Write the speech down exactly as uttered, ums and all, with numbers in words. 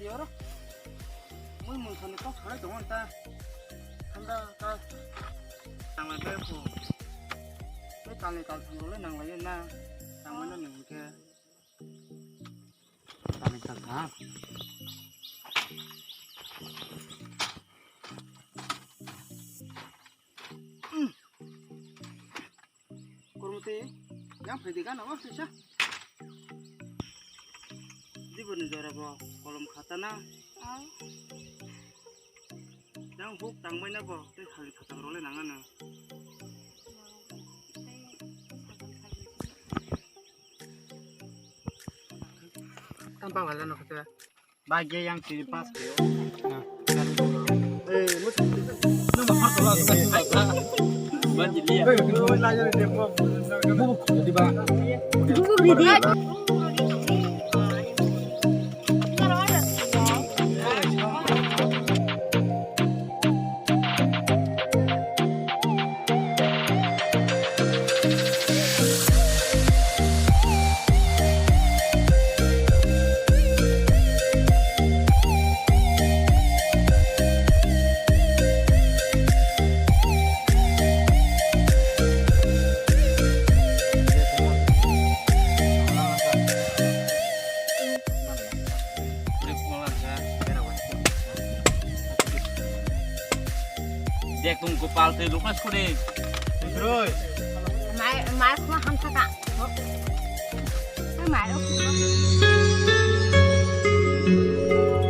Yoro. Mui mung khamni kok salai tongo ta. Thanda ta. Tanglai bai ko. Tei talni tal thang rok le nanglai na. Tangmano ni hingke. Talni tal thang. Kormoti, yang phaidi gana o kisa. Diboni jora bo kolom khatana. Yang buk tangbai na bo, tei salni khatang role nangana. Tam pa wala no kata. Bagya yang sini pas. Dek tung Gopal tei Lukas kuni. Mai, mai kuma hamsa ka. Mai.